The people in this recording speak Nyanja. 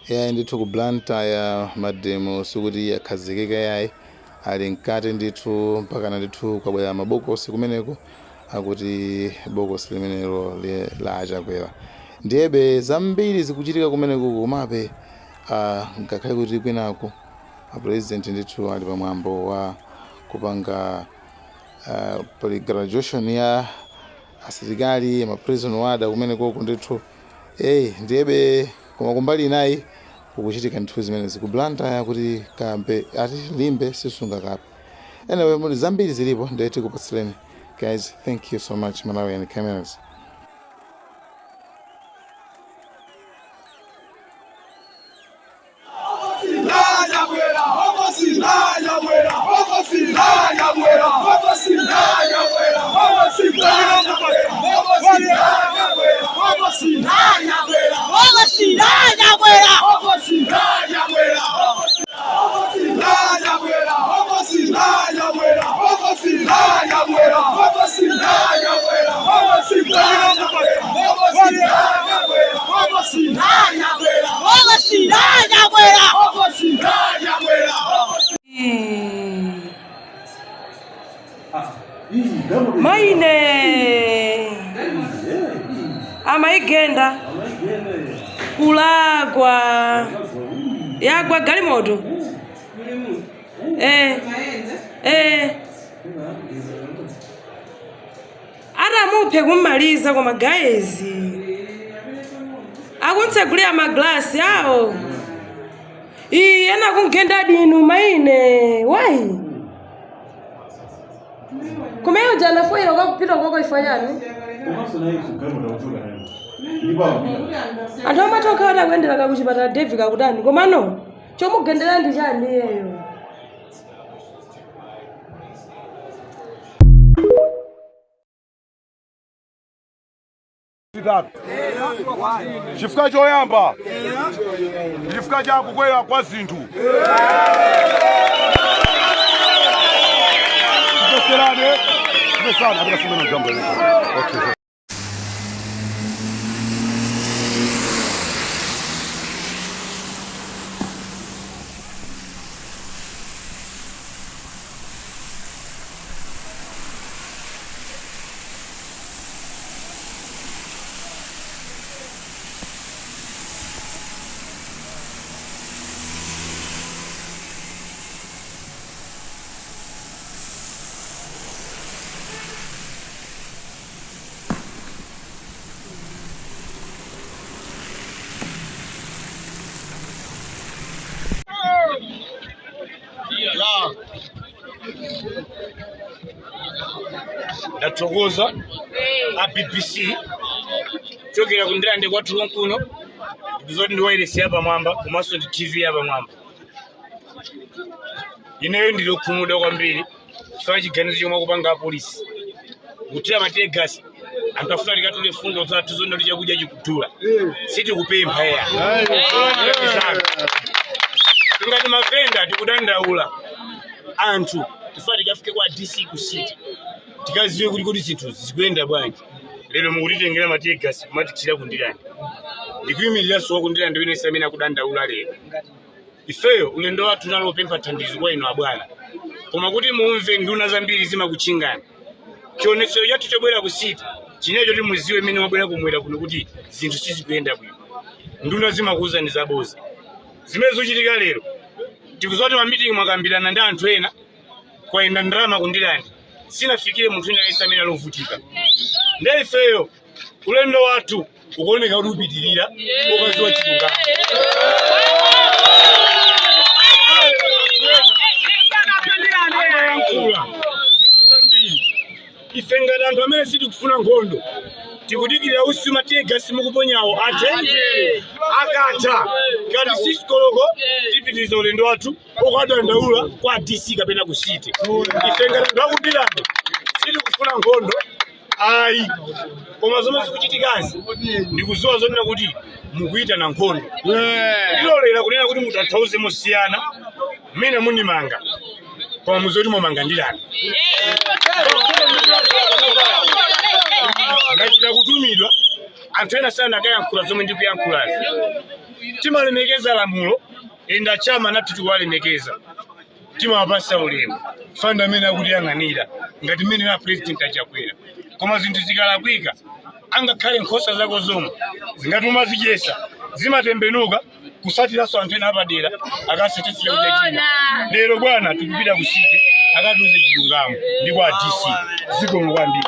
Yayi ndithu, ku Blantyre mademo sikuti akhazikika yayi, ali mkati ndithu, mpakana ndithu kwabwera mabokosi kumeneko, akuti bokosi limenelo la aChakwera. Ndiyebe zambiri zikuchitika kumeneko, komabe ngakhale kuti kwinaku apresident ndithu ali pamwambo wa kupanga pali graduation ya asilikali ma prison warder kumenekoko ndithu. Eyi, ndiyebe koma kumbali inayi kukuchitika ndithu zimenezi ku Blantyre, kuti kambe ati limbe sisunga kape. Anyway, muli zambiri zilipo, ndiye tikupatsireni guys. Thank you so much, Malawian Cameras. Maine amaigenda kulagwa yagwa galimoto. Atamuphe kummaliza, koma guys, akuntsegulira maglasi awo, iyi ena kungenda dinu. Maine wayi kumeyo jana foira kwakupita kwako ifanyani. Komanso naye kugalimoto kuchoka nayo ndipo akupita. Anthu amatokha ati akuyendera kakuchipatala David kakutani, komano chomugendera ndi chani iyeyo? Titatu. Chifukwa choyamba, chifukwa cha kukwera kwa zinthu. Tipeserane, tipesana apita simene jambo. Okay. Ndathokoza a BBC chokera ku Ndirande kwathu konkuno, ndikuzoti ndi wailesi yapamwamba komanso ndi TV yapamwamba. Ineyo ndili okhumudwa kwambiri chifukwa chiganizo chomwe akupanga apolisi kuthira ma teargas anthu afuna tikatule fundo zathu zonena kuti chakudya chikudula. Sitikupempha ya ngati mavenda, tikudandaula anthu tifuna tikafike kwa DC ku city tikaziwe kuti zinthu zikuyenda bwanji. Lero mukutitengera ma teargas kumatithira ku Ndirande. Ndikuyimiriranso wa ku Ndirande winense amene akudandaula lero. Ifeyo ulendo wathu unali wopempha thandizo kwa inu abwana, koma kuti mumve, nduna zambiri zimakutchingani. Chionetsero chathu chobwera ku city chinecho choti muziwe mmene mwabwera kumwera kuno kuti zinthu sizikuyenda bwino. Nduna zimakuwuzani zaboza. Zimene zikuchitika lero, tikuziwa kuti mamitingi mwakambirana ndi anthu ena, kwayenda ndalama ku Ndirande, sinafikire munthu wina aliyense amene alovutika. Nde ifeyo ulendo wathu ukuoneka kuti upitirira ukaziwa chilungamo. Amayankhula zinthu zambiri. Ife ngati anthu amene sitikufuna nkhondo, tikudikirira usi ma teargas mukuponyawo athe. Akatha ngati 6 koloko, tipitiriza ulendo wathu okadandaula kwa DC kapena ku city. Ife ngati anthu aku Ndirande sitikufuna nkhondo ayi, koma zomwe zikuchitikazi ndikuziwa zonena kuti mukuyitana nkhondo. Ndilolera kunena kuti mutanthauze mosiyana mmene mundimanga, koma muziwe kuti mwamanga Ndirande. Ndachita kutumidwa, anthu ena sanakayankhula zomwe ndikuyankhulazi. Timalemekeza lamulo, enda chama nathu tikuwalemekeza, timawapasa ulemu fanda amene akutiyang'anira ngati mmene na President Achakwera. Koma zinthu zikalakwika, angakhale nkhosa zako zomwe zingatuma zidyesa, zimatembenuka kusatiranso anthu ena apadera akasetesera kudya china. Lero bwana, tikupita ku city akatiuze chilungamo ndi kwa DC. Zikomo kwambiri.